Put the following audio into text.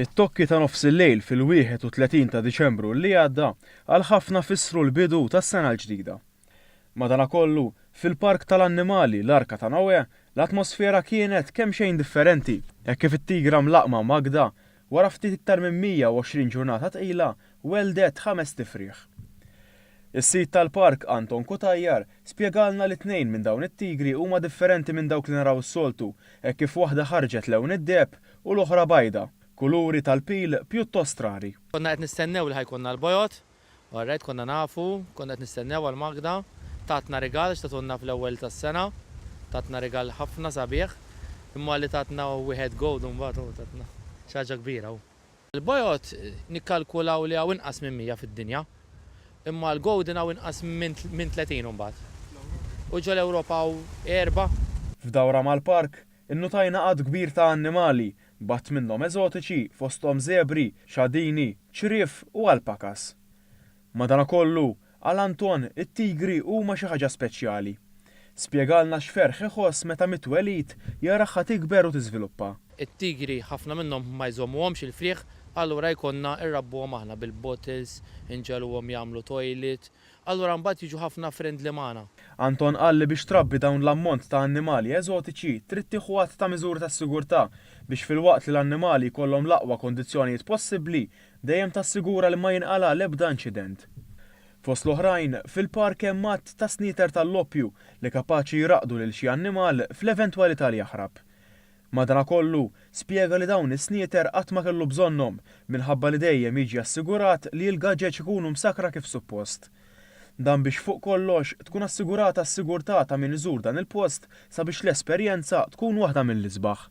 It-tokki ta' nofsillejl fil-31 ta' Diċembru li għadda għal ħafna fissru l-bidu tas-sena l-ġdida. Madanakollu, fil-park tal-annimali l-Arka ta' Noè, l-atmosfera kienet kemxejn differenti hekk kif it-tigra mlaqqma Magda, wara ftit iktar minn 120 ġurnata tqila, welldet ħamest ifrieħ. Is-sid tal-park Anton Cutajar spjegalna li tnejn minn dawn it-tigri huma differenti minn dawk li naraw s-soltu hekk kif waħda ħarġet lewn id-deheb u l-oħra bajda, kuluri tal-pil pjuttost rari. Konna qed nistennew li ħa jkollna l-bojod, alright, konna nafu, konna qed nistennew għal Magda, tatna rigal x'tatulna fl-ewwel tas-sena, tatna rigal ħafna sabiħ, imma li tatna wieħed gold imbagħad oh tatna xi ħaġa kbira oh. Il-bojod nikkalkulaw li hawn inqas minn 100 fid-dinja, imma l-golden hawn inqas minn 30 imbagħad. U ġol-Ewropa hawn erba'. F'dawra mal-park, innutajna għadd kbir ta' annimali, b'għadd minnhom eżotiċi fosthom żebri, xadini, ċriev u alpakas. Madanakollu, għal Anton, it-tigri huma xi ħaġa speċjali. Spjegalna x'ferħ iħoss meta mit-twelid jaraha tikber u tiżviluppa. It-tigri ħafna minnhom ma jżommuhomx il-frieħ, allura jkollna rrabbuhom aħna bil-bottles, inġegħluhom jagħmlu toilet, allura mbagħad jiġu ħafna friendly magħna. Anton qal li biex trabbi dawn l-ammont ta' annimali eżotiċi trid tieħu għadd ta' miżuri ta' sigurtà biex filwaqt li l-annimali jkollhom l-aqwa kundizzjonijiet possibbli, dejjem tassigura li ma jinqala' l-ebda inċident. Fost l-oħrajn, fil-park hemm għadd ta' snieter tal-loppju li kapaċi jraqqdu lil xi annimal fl-eventwalità li jaħrab. Madanakollu, spjega li dawn is-snieter qatt ma kellu bżonnhom minħabba li dejjem jiġi assigurat li l-gaġeġ ikunu msakkra kif suppost. Dan biex fuq kollox tkun assigurata s-sigurtà ta' min iżur dan il-post sabiex l-esperjenza tkun waħda mill-isbaħ.